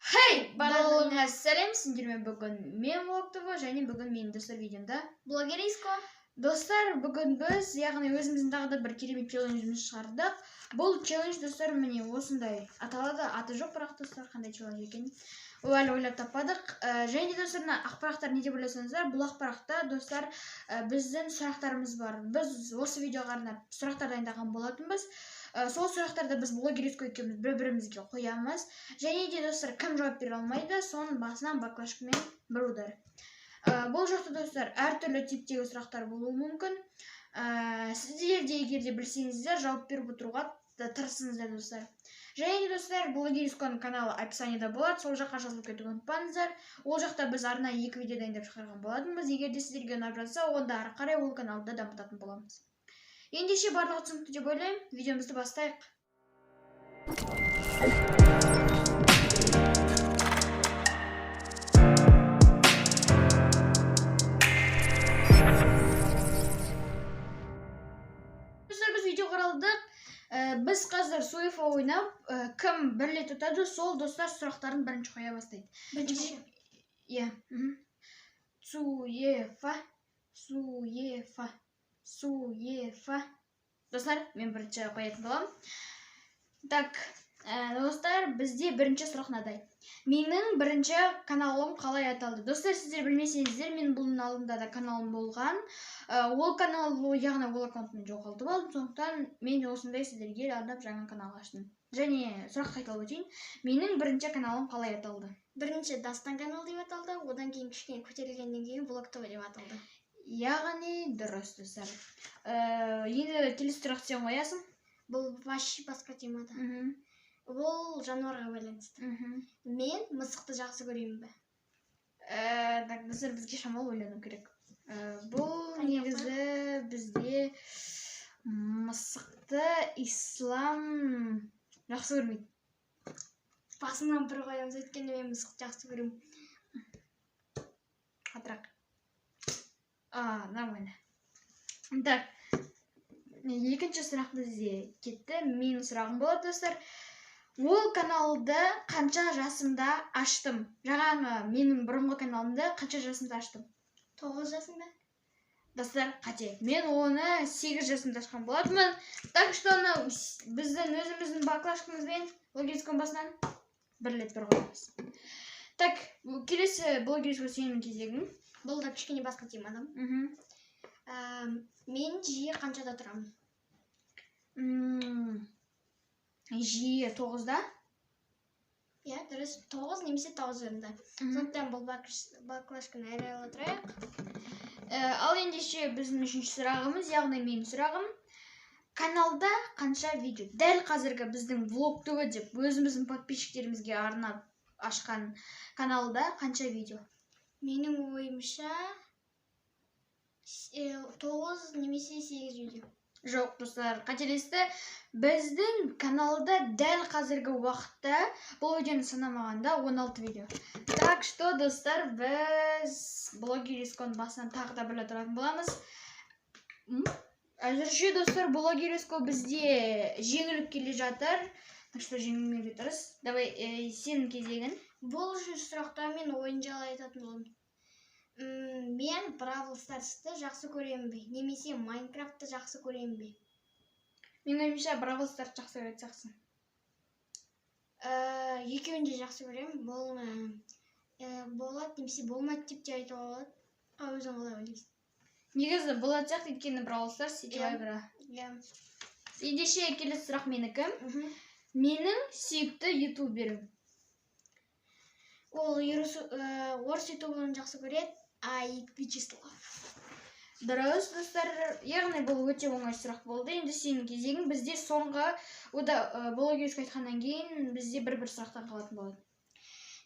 Хей, барлығыңа сәлем, сендермен бүгін мен Влог ТВ және бүгін менің достар видеомда Блогериско. Достар, бүгін біз, яғни өзіміздің тағы да бір керемет челленджімізді шығардық. Бұл челлендж, достар, міне осындай аталады. Аты жоқ, бірақ достар, қандай челлендж екенін ол әлі ойлап таппадық. Және де достар, мына ақпараттар не деп ойласаңыздар, бұл ақпаратта, достар, біздің сұрақтарымыз бар. Біз осы видеоға арнап сұрақтар дайындаған болатынбыз. Сол сұрақтарды біз Блогериско екеуміз бір-бірімізге қоямыз. Және де достар, кім жауап бере алмайды, соның басынан баклажкамен бір удар. Бұл жақта, достар, әртүрлі типтегі сұрақтар болуы мүмкін. Сіздер де егер де білсеңіздер, жауап беріп отыруға тырысыңыздар, достар. Және де достар, Блогерисконың каналы описаниеда болады, сол жаққа жазылып кетуді ұмытпаңыздар. Ол жақта біз арнайы екі видео дайындап шығарған болатынбыз. Егер де сіздерге ұнап жатса, онда ары қарай ол каналды дамытатын боламыз. Ендеше барлығы түсінікті деп ойлаймын. Видеомызды бастайық. Достар, біз видео қаралдық. Біз қазір Суефа ойнап, кім бір рет ұтады, сол достар сұрақтарын бірінші қоя бастайды. Бірінші. Иә. Суефа, Суефа, Суефа. Достар, мен бірінші қоятын боламын. Так, достар, бізде бірінші сұрақ мынадай. Менің бірінші каналым қалай аталды? Достар, сіздер білмесеңіздер, мен бұның алдында да каналым болған. Ол канал, яғни ол аккаунтты мен жоғалтып алдым, сондықтан мен осындай сіздерге арнап жаңа канал аштым. Және сұрақты қайталап өтейін. Менің бірінші каналым қалай аталды? Бірінші Дастан канал деп аталды, одан кейін кішкене көтерілгеннен кейін Влог ТВ деп аталды. Яғни дұрыс, достар. Енді келесі сұрақты сен қоясың. Бұл вообще басқа темада. Бұл жануарға байланысты. Мен мысықты жақсы көремін бе? Так, достар, бізге шамалы ойлану керек. Бұл Понятно. негізі бізде мысықты ислам жақсы көрмейді. Басынан бір қоямыз, өйткені мен мысықты жақсы көремін. Қатырақ. А, нормально. Так, екінші сұрақ бізде кетті. Менің сұрағым болады, достар. Ол каналды қанша жасымда аштым? Жаңағы менің бұрынғы каналымды қанша жасымда аштым? 9 жасымда. Достар, қате. Мен оны 8 жасымда ашқан болатынмын. Так что анау біздің өзіміздің баклажкамызбен Блогерисконың басынан бір рет бір қоямыз. Так, келесі Блогериско сенің кезегің. Бұл да кішкене басқа темада. Мен жиі қаншада тұрамын? Жиі 9-да. Иә, дұрыс. 9 немесе тоғыз жарымда. Сондықтан бұл баклажканы әрі ала тұрайық. Ал ендеше біздің үшінші сұрағымыз, яғни менің сұрағым. Каналда қанша видео? Дәл қазіргі біздің Влог ТВ деп өзіміздің подписчиктерімізге арнап ашқан каналда қанша видео? Менің ойымша, 9 немесе 8 видео. Жоқ, достар, қателесті. Біздің каналда дәл қазіргі уақытта бұл видеоны санамағанда 16 видео. Так что, достар, біз Блогерисконың басынан тағы да бір тұратын боламыз. Әзірше, достар, Блогериско бізде жеңіліп келе жатыр. Так что жеңілмеуге тырыс. Давай, сенің кезегің. Бұл үшінші сұрақта мен ойын жайлы айтатын боламын. Мен Бравл Старсты жақсы көремін бе? Немесе Майнкрафтты жақсы көремін бе? Менің ойымша, Бравл Старсты жақсы көретін сияқтысың. Екеуін де жақсы көремін. Бұл болады немесе болмайды деп те айтуға болады. Ал өзің қалай ойлайсың? Негізі болатын сияқты, өйткені Бравл Старс сетевая игра. Ендеше келесі сұрақ менікі. Менің сүйікті ютуберім. Ол орыс ютуберін жақсы көреді. Аид Вячеслав. Дұрыс, достар. Яғни бұл өте оңай сұрақ болды. Енді сенің кезегің. Бізде соңғы, ода, блогерске айтқаннан кейін бізде бір-бір сұрақтан қалатын болады.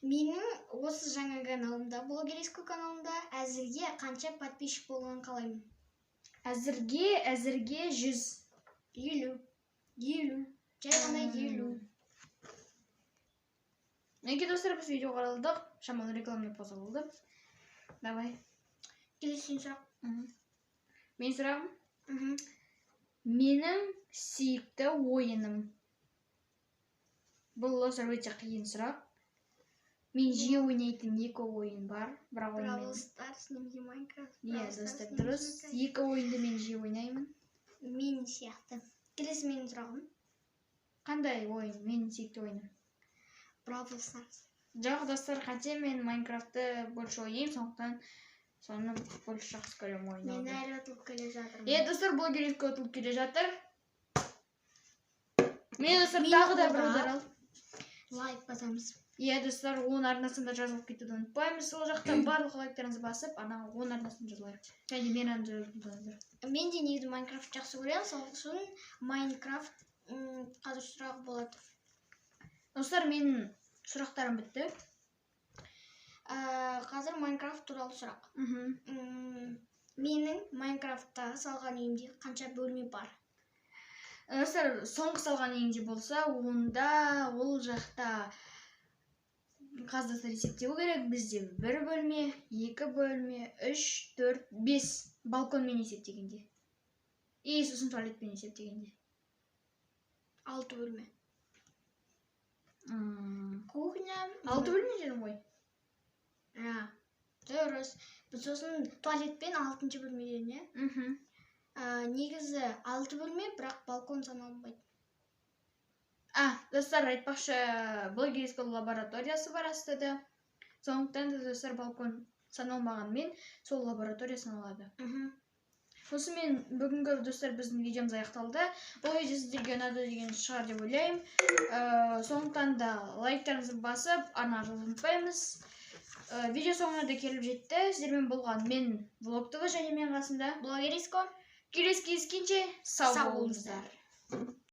Менің осы жаңа каналымда, Блогериско каналымда әзірге қанша подписчик болғанын қалаймын? Әзірге 100. Елу. Елу. Жай ғана елу. Неге, достар, біз видео қаралдық. Шамалы рекламный пауза болды. Давай. Келесі сұрақ. Менің сұрағым? Менің сүйікті ойыным. Бұл достар өте қиын сұрақ. Мен жиі ойнайтын екі ойын бар, бірақ оны Бравл мен Старс немесе Майнкрафт. Иә, Бравл Старс достар, немесе дұрыс. Майнкрафт. Екі ойынды мен жиі ойнаймын. Мен сияқты. Келесі менің сұрағым. Қандай ойын менің сүйікті ойыным? Бравл Старс. Жоқ, достар, қате. Мен Майнкрафтты больше ойнаймын, сондықтан соны больше жақсы көремін Мен ойнауды. әлі ұтылып келе жатырмын. Иә, достар, блогер ұтылып келе жатыр. Міне, достар, Мені тағы да бір қолдап. удар алды. Лайк басамыз. Иә, достар, оның арнасында жазылып кетуді ұмытпаймыз. Сол жақта барлық лайктарыңызды басып, ана оның арнасын жазылайық және мен жазылыңыздар. Мен де негізі Майнкрафт жақсы көремін, сол үшін Майнкрафт қазір сұрақ болады. Достар, менің сұрақтарым бітті. Қазір Майнкрафт туралы сұрақ. Менің Майнкрафтта салған үйімде қанша бөлме бар? Достар, соңғы салған үйіңде болса, онда ол жақта қазір, достар, есептеу керек. Бізде бір бөлме, екі бөлме, үш, төрт, бес, балконмен есептегенде и сосын туалетпен есептегенде. Алты бөлме. Кухня. Алты бөлме дедім ғой. А, дұрыс. Біз сосын туалетпен алтыншы бөлмеден, иә? Мхм. Негізі алты бөлме, бірақ балкон саналмайды. А, достар, айтпақшы, блогерский лабораториясы бар астыда, сондықтан да, достар, балкон саналмағанмен, сол лаборатория саналады. Осымен бүгінгі, достар, біздің видеомыз аяқталды. Бұл видео сіздерге ұнады деген шығар деп ойлаймын. Сондықтан да лайктарыңызды басып, арнаға жазылуды ұмытпаймыз. Видео соңына да келіп жетті. Сіздермен болған мен, Влог ТВ, және мен қасымда Блогериско. Келесі кездескенше сау Сау болыңыздар. Болыңыздар.